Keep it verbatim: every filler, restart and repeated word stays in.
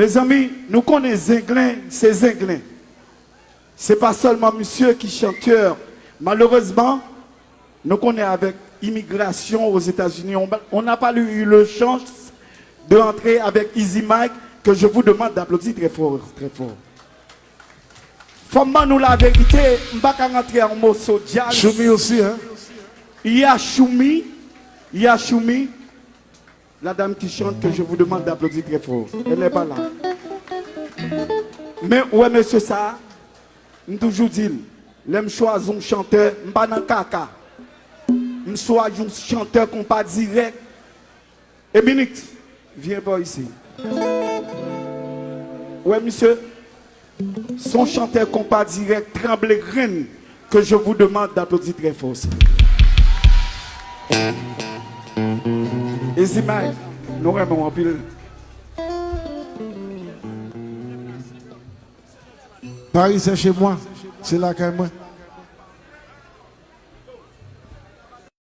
Mezanmi, nou konnen Zenglen se Zenglen. Se pa sèlman misye ki chantè. Malerezman, nou konnen avèk imigrasyon Ozetazini, on, on n'a pas eu le chance de entrer avec Easy Mike, que je vous demande d'applaudir très fort, très fort. Fò m ban nou laverite, m pa ka rantre an moso djaz. Choumi osi, hein? Il y a Choumi, il y a Choumi, la dame qui chante, que je vous demande d'applaudir très fort. Elle n'est pas là. Men, ou wè mesye sa, m toujou di l, lè m chwazi yon chantè, m pa nan kaka. M chwazi yon chantè konpa dirèk. Eminix, viens par ici. Ouais, monsieur. Son chanteur compas direct, Tremblé Graine, que je vous demande d'applaudir très fort aussi. Easy Mike, nou renmen w anpil. Paris, c'est chez moi. C'est là quand même.